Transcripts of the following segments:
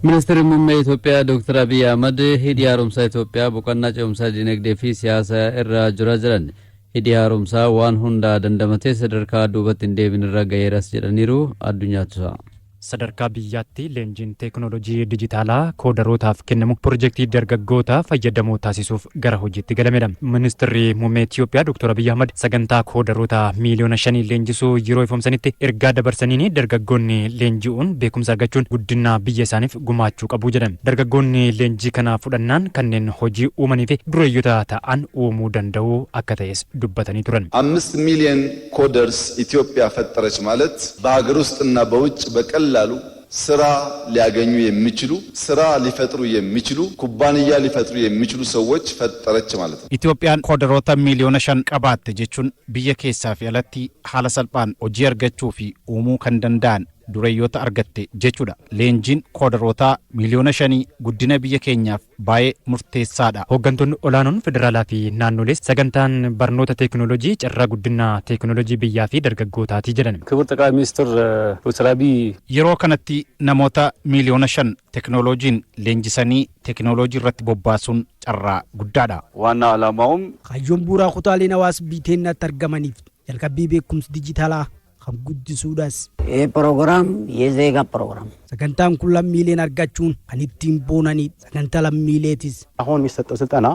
Ministeerri muummee Itoophiyaa Dr. Abiy Ahmad hidhi haaromsaa Itoophiyaa boqonnaa ce'umsaa dinagdee fi siyaasaa irra jira jiran. Hidhi haaromsaa waan hundaa dandamatee sadarkaa duubatti hin deebin irra ga'eeras jedhaniiru addunyaatu. Sadarkaa biyyaatti leenjiin teekinooloojii dijitaalaa koodarootaaf kennamu pirojektii dargaggoota fayyadamoo taasisuuf gara hojiitti galamedha. Ministeerri muummee Itoophiyaa Dr. Abiy Ahmad sagantaa koodaroota 5 miiliyoona leenjisuu yeroo ifoomsanitti ergaa dabarsaniin, dargaggoonni leenji'uun beekumsa argachuun guddina biyya isaaniif gumaachuu qabu jedhan. Dargaggoonni leenjii kana fudhannaan kanneen hojii uumanii fi dureeyyota ta'an uumuu danda'u akka ta'es dubbatanii turan. 5 ሚሊዮን coders ኢትዮጵያ ፈጠረች ማለት በሀገር ውስጥና በውጭ በቀላሉ ስራ ሊያገኙ የሚችሉ፣ ስራ ሊፈጥሩ የሚችሉ፣ ኩባንያ ሊፈጥሩ የሚችሉ ሰዎች ፈጠረች ማለት ነው። Itoophiyaan koodaroota 5 miiliyoona qabaatte jechuun biyya keessaa fi alatti haala salphaan hojii argachuu fi uumuu kan danda'an dureeyyoota argatte jechuudha. Leenjiin koodarootaa 5 miiliyoona guddina biyya keenyaaf baay'ee murteessaadha. Hooggantoonni olaanoon federaalaa fi naannolees sagantaan barnoota teekinooloojii carraa guddina teekinooloojii biyyaa fi dargaggootaati jedhan. ክቡር ጠቅላይ ሚኒስትር ዶክተር አብይ Yeroo kanatti namoota 5 miiliyoona teekinooloojiin leenjisanii teekinooloojii irratti bobbaasuun carraa guddaadha. ዋና ዓላማውም Kaayyoon bu'uuraa kutaaleen hawaasa biiteennaatti argamaniif jalqabbii beekumsa dijitaalaa kan guddisuudhaas. ይህ ፕሮግራም የዜጋ ፕሮግራም Sagantaan kun lammiileen argachuun kan ittiin boonanidha. Sagantaa lammiileetis. አሁን የሚሰጠው ስልጠና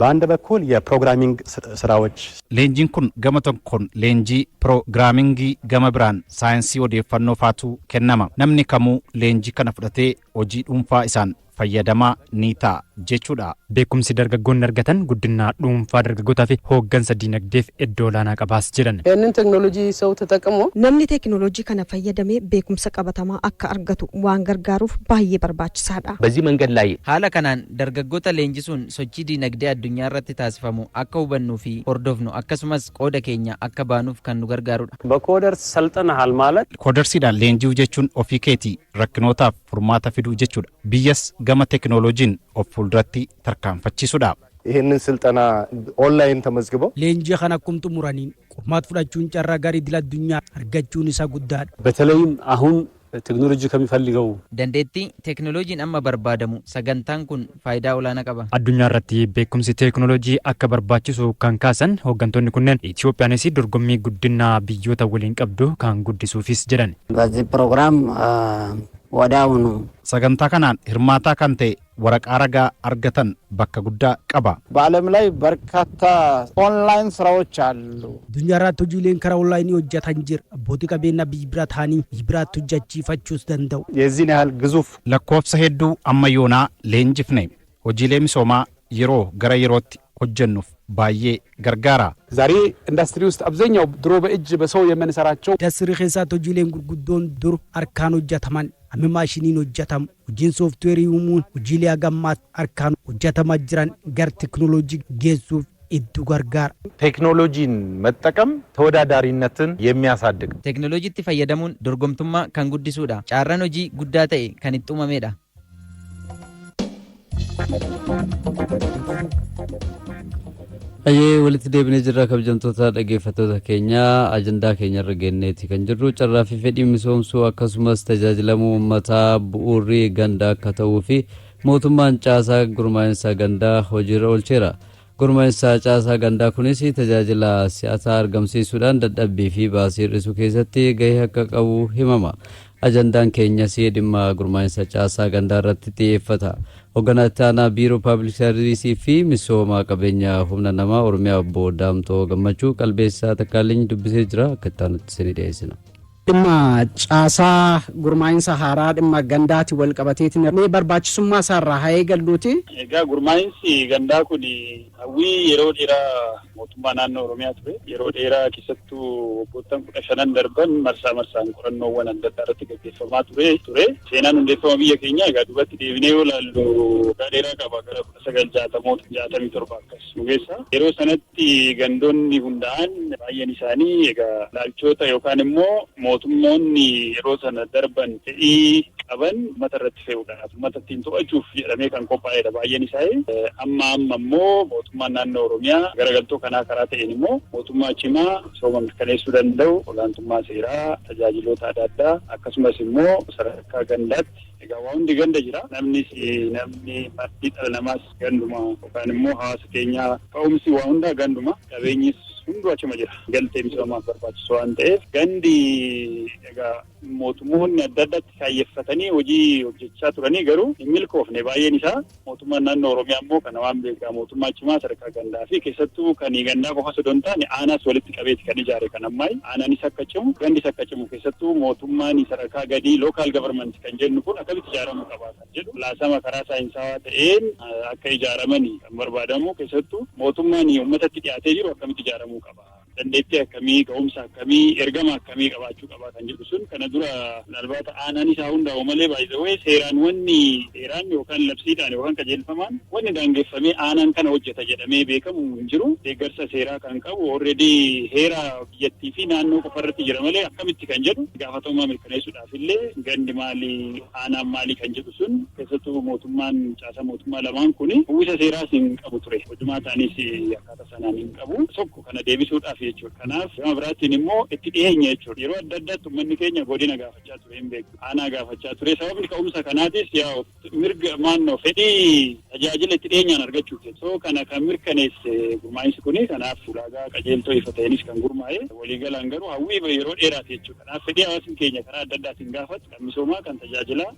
በአንድ በኩል የ programming ስራዎች Leenjiin kun gama tokkoon leenjii piroogiraamingii, gama biraan saayinsii odeeffannoo faatu kennama. Namni kamuu leenjii kana fudhatee hojii dhuunfaa isaan fayyadamaa ni ta'a jechuudha. Beekumsi dargaggoonni argatan guddina dhuunfaa dargaggootaa fi hooggansa diinagdeef iddoo olaanaa qabaas jedhan. ይህንን ቴክኖሎጂ ሰው ተጠቅሞ Namni teekinooloojii kana fayyadamee beekumsa qabatamaa akka argatu waan gargaaruuf baay'ee barbaachisaadha. በዚህ መንገድ ላይ Haala kanaan dargaggoota leenjisuun sochii diinagdee addunyaa irratti taasifamu akka hubannuu fi hordofnu, akkasumas qooda keenya akka baanuuf kan nu gargaarudha. በ coders ሰልጥነሃል ማለት Koodarsiidhaan leenji'uu jechuun ofii keetii rakkinootaaf furmaata fiduu jechuudha. Biyyas gama teekinooloojiin of fuulduratti tarkaanfachiisuudha. ይህንን ስልጠና ኦንላይን ተመዝግበው Leenjii kana akkuma xumuraniin qormaata fudhachuun carraa gaarii idil addunyaa argachuun isaa guddaadha. በተለይም አሁን ቴክኖሎጂ ከሚፈልገው Dandeettii teekinooloojiin amma barbaadamu sagantaan kun faayidaa olaanaa qaba. Addunyaa irratti beekumsi teekinooloojii akka barbaachisu kan kaasan hooggantoonni kunneen, Itoophiyaanis dorgommii guddina biyyoota waliin qabdu kan guddisuufis jedhan. በዚህ ፕሮግራም ወዲያውኑ Sagantaa kanaan hirmaataa kan ta'e waraqaa ragaa argatan bakka guddaa qaba. በዓለም ላይ በርካታ ኦንላይን ስራዎች አሉ። Addunyaa irratti hojiileen karaa onlaayinii hojjetan jira. Abbootii qabeenyaa biyya bira ta'anii biyya biraatti hojjechiifachuus danda'u. የዚህን ያህል ግዙፍ Lakkoofsa hedduu amma yoonaa leenjifne hojiilee misoomaa yeroo gara yerootti hojjennuuf baay'ee gargaara. ዛሬ ኢንዱስትሪ ውስጥ አብዛኛው ድሮ በእጅ በሰው የምንሰራቸው Indastirii keessatti hojiileen gurguddoon dur harkaan hojjetaman amma maashiniin hojjetamu. Hojiin sooftiweerii uumuun hojiilee hagammaatti harkaan hojjetamaa jiran gara teekinooloojii geessuuf hedduu gargaara. ቴክኖሎጂን መጠቀም ተወዳዳሪነትን የሚያሳድግ Teekinooloojiitti fayyadamuun dorgomtummaa kan guddisuudha. Carraan hojii guddaa ta'e kan itti uumamedha. Ayyee, walitti deebinee jirra. Kabajamtoota dhaggeeffattoota keenya, ajandaa keenya irra geenyeeti kan jirru. Carraa fi fedhii misoomsuu akkasumas tajaajilamuu uummataa bu'uurri gandaa akka ta'uu fi mootummaan caasaa gurmaa'insa gandaa hojiirra oolcheera. Gurmaa'insa caasaa gandaa kunis tajaajila si'ataa argamsiisuudhaan dadhabbii fi baasii hir'isuu keessatti gahee akka qabu himama. Ajandaan keenyas dhimma gurmaa'insa caasaa gandaa irratti xiyyeeffata. Hoogganaa itti aanaa Biiroo Paabilik Saarvisii fi Misooma Qabeenya Humna Namaa Oromiyaa Obbo Daamtoo Gammachuu Qalbeessaa Takkaaleen dubbisee jira. Akka itti aanutti isinii dhiyeessina. Dhimma caasaa gurmaa'insa haaraa dhimma gandaati wal qabateetiin mee barbaachisummaa isaarraa haa eegalluuti. Egaa gurmaa'insi gandaa kun hawwii yeroo dheeraa mootummaa naannoo Oromiyaa ture. Yeroo dheeraa keessattuu waggoottan 15n darban marsaa marsaan qorannoowwan adda addaa irratti gaggeeffamaa ture. Seenaan hundeeffama biyya keenyaa egaa duubatti deebinee yoo ilaallu waggaa dheeraa qaba, gara 1960moota, 67 akkas nu geessa. Yeroo sanatti gandoonni hundaa'an baay'een isaanii egaa laalchota yookaan immoo mootummoonni yeroo sana darban fedhii qaban uummata irratti fe'uudhaaf, uummata ittiin to'achuuf jedhamee kan qophaa'edha baay'een isaa. Amma immoo mootummaan naannoo Oromiyaa garagaltoo kanaa karaa ta'een immoo mootummaa cimaa misooma mirkaneessuu danda'u, olaantummaa seeraa, tajaajiloota adda addaa, akkasumas immoo sadarkaa gandaatti, egaa waa hundi ganda jira. Namnis, namni maddi dhala namaas ganduma, yookaan immoo hawaasa keenyaa ka'umsi waa hundaa ganduma, qabeenyis hunduu achuma jira. Galtee misoomaaf barbaachisu waan ta'eef, gandi egaa mootummoonni adda addaatti kaayyeffatanii hojii hojjechaa turanii garuu hin milkoofne baay'een isaa. Mootummaan naannoo Oromiyaa immoo kana waan beekaa, mootummaa cimaa sadarkaa gandaa fi keessattuu kan gandaa qofa osoo hin taane aanaas walitti qabeeti kan ijaare. Kan ammaay aanaanis akka cimu, gandis akka cimu, keessattuu mootummaan sadarkaa gadii, local government kan jennu kun, akkamitti ijaaramuu qaba kan jedhu laasama karaa saayinsawaa ta'een akka ijaaramanii kan barbaadamu. Keessattuu mootummaan uummatatti dhiyaatee jiru akkamitti ijaaramuu qaba, dandeettii akkamii, ga'umsa akkamii, ergama akkamii qabaachuu qaba kan jedhu sun, kana dura albaata aanaan isaa hundaa'u malee, baay'ee seeraan, wanni seeraan yookaan labsiidhaan yookaan qajeelfamaan wanni daangeffamee aanaan kana hojjeta jedhamee beekamu hin jiru. Deeggarsa seeraa kan qabu already heera biyyattii fi naannoo qofarratti jira malee, akkamitti kan jedhu gaafatamummaa mirkaneessuudhaaf illee gandi maalii, aanaan maalii kan jedhu sun, keessattuu mootummaan caasaa mootummaa lamaan kun uwwisa seeraas hin qabu ture. Hojumaa ta'anis akkaataa sanaan hin qabu. Tokko kana deebisuudhaaf jechuudha. Kanaaf gama biraatiin immoo itti dhiyeenya jechuudha. Yeroo adda addaatti uummanni keenya godina gaafachaa ture, hin beeku. Aanaa gaafachaa ture. Sababni ka'umsa kanaatis yaa mirga maannoo fedhii tajaajila itti dhiyeenyaan argachuuf. So kana kan mirkaneesse gurmaa'insi kuni. Kanaaf ulaagaa qajeeltoo ifa ta'eenis kan gurmaa'e, waliigalaan garuu hawwii yeroo dheeraati jechuudha. Kanaaf fedhii hawaasni keenya karaa adda addaatiin gaafatu, kan misoomaa, kan tajaajilaa,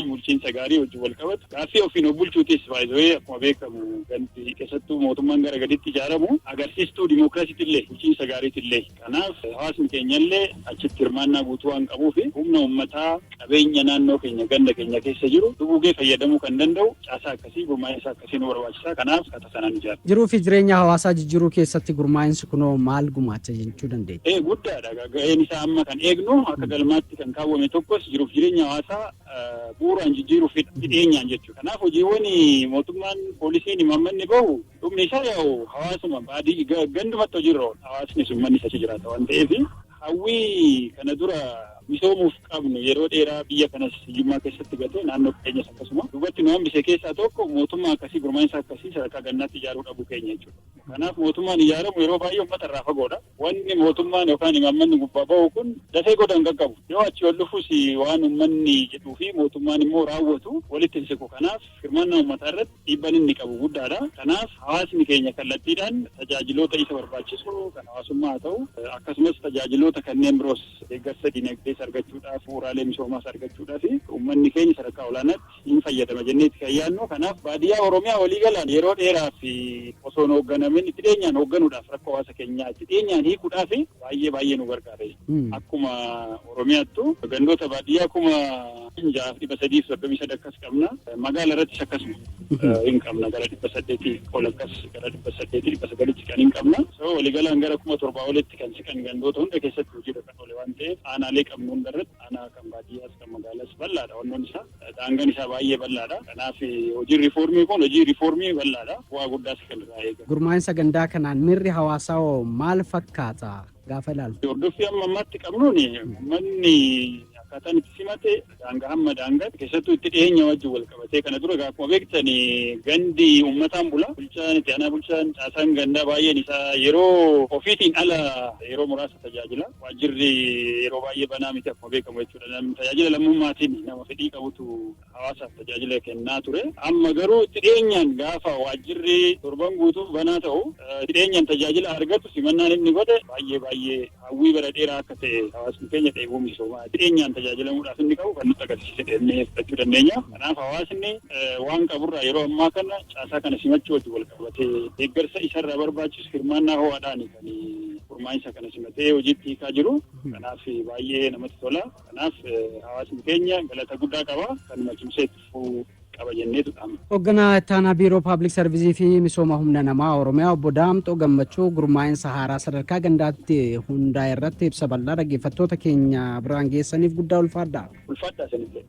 bulchiinsa gaarii wajjin wal qabatu, gaaffii ofiin of bulchuutis baay'ee, akkuma beekamu gandi, keessattuu mootummaan gara gaditti ijaaramu, agarsiistuu dimookiraasiitillee bulchiinsa gaariitillee. Kanaaf hawaasni keenyallee achitti hirmaannaa guutuu waan qabuuf, humna uummataa, qabeenya naannoo keenya, ganda keenya keessa jiru duguugee fayyadamuu kan danda'u caasaa akkasii, gurmaa'insa akkasii nu barbaachisa. Kanaaf kata sanaan ijaara. Jiruu fi jireenya hawaasaa jijjiiruu keessatti gurmaa'insi kunoo maal gumaacha jechuu dandeenya? Ee, guddaadha. Ga'een isaa amma kan eegnu, akka galmaatti kan kaawwame tokkos jiruuf jireenya hawaasaa bu'uuraan jijjiiruuf dhiyeenyaan jechuudha. Kanaaf hojiiwwan mootummaan, poolisiin, imaammanni bahu dhumni isaa yaa'u hawaasuma baadii gandumatti hojiirra oola. Hawaasni sun manni achi jiraata waan ta'eef, hawwii kana dura misoomuuf qabnu yeroo dheeraa biyya kanas hiyyummaa keessatti gatee, naannoo keenyas akkasuma duubatti nu hambise keessaa tokko mootummaa akkasii, gurmaa'insa akkasii sadarkaa gannaatti ijaaruu dhabuu keenya jechuudha. Kanaaf mootummaan ijaaramu yeroo baay'ee uummata irraa fagoodha. Wanni mootummaan yookaan imaammanni gubbaa bahu kun dafee goda hin qaqqabu. Yoo achi ol dhufus waan uummanni jedhuu fi mootummaan immoo raawwatu walitti hin siqu. Kanaaf hirmaannaa uummataa irratti dhiibbaan inni qabu guddaadha. Kanaaf hawaasni keenya kallattiidhaan tajaajiloota isa barbaachisu kan hawaasummaa haa ta'u, akkasumas tajaajiloota kanneen biroos, deeggarsa dinagdees argachuudhaaf, bu'uuraalee misoomaas argachuudhaaf, uummanni keenya sadarkaa olaanaatti hin fayyadama jenneetti kan yaadnu. Kanaaf baadiyyaa Oromiyaa waliigalaan yeroo dheeraa fi osoo hin hoogganamin itti dhiyeenyaan hoogganuudhaaf, rakkoo hawaasa keenyaa itti dhiyeenyaan hiikuudhaaf baay'ee baay'ee nu gargaara. Akkuma Oromiyaattu gandoota baadiyyaa 6333 akkas qabna. Magaala irrattis akkasuma hin qabna, gara 800 ol akkas, gara 800, 900tti kan hin qabna. So waliigalaan gara 7000 olitti kan siqan gandoota hunda keessatti hojiirra kan oole waan ta'eef, aanaalee qabnu hunda irratti, aanaa kan baadiyyaas kan magaalaas, bal'aadha wannoon isaa. Daangaan isaa baay'ee bal'aadha. Kanaaf hojiin riifoormii kun hojii riifoormii bal'aadha. Bu'aa guddaas kan irraa eegamu. Gurmaa'insa gandaa kanaan miirri hawaasaa hoo maal fakkaata gaafa ilaalu? Hordoffii amma ammaatti qabnuun uummanni akkaataan itti simate daangaa hamma daangaatti, keessattuu itti dhiyeenya wajjin wal qabatee, kana dura akkuma beektan gandi uummataan bula. Bulchaan, itti aanaa bulchaan, caasaan gandaa baay'een isaa yeroo ofiitiin ala yeroo muraasa tajaajila. Waajjirri yeroo baay'ee banaa miti akkuma beekamu jechuudha. Tajaajila lammummaatiin nama fedhii qabutu hawaasaaf tajaajila kennaa ture. Amma garuu itti dhiyeenyaan gaafa waajjirri torban guutuu banaa ta'u, itti dhiyeenyaan tajaajila argatu, simannaan inni godhe baay'ee baay'ee hawwii bara dheeraa akka ta'e, hawaasni keenya dheebuu misoomaa itti dhiyeenyaan tajaajilamuudhaaf inni qabu kan nutti agarsiise jennee fudhachuu dandeenya. Kanaaf hawaasni waan qaburraa yeroo ammaa kana caasaa kana simachuu wajjin wal qabatee, deeggarsa isarraa barbaachisu hirmaannaa ho'aadhaan kan gurmaa'insa kana simatee hojiitti hiikaa jiru. Kanaaf baay'ee namatti tola. Kanaaf hawaasni keenya galata guddaa qaba. Kanuma cimsee itti fufuu qaba jenneetu dhaama. Hoogganaa ittaanaa Biiroo Paablik Sarvisii fi Misooma Humna Namaa Oromiyaa, Obbo Daamxoo Gammachuu, gurmaa'insa haaraa sadarkaa gandaatti hundaa'e irratti ibsa bal'aa dhaggeeffattoota keenya biraan geessaniif guddaa ulfaadha. Ulfaadhaa sanillee.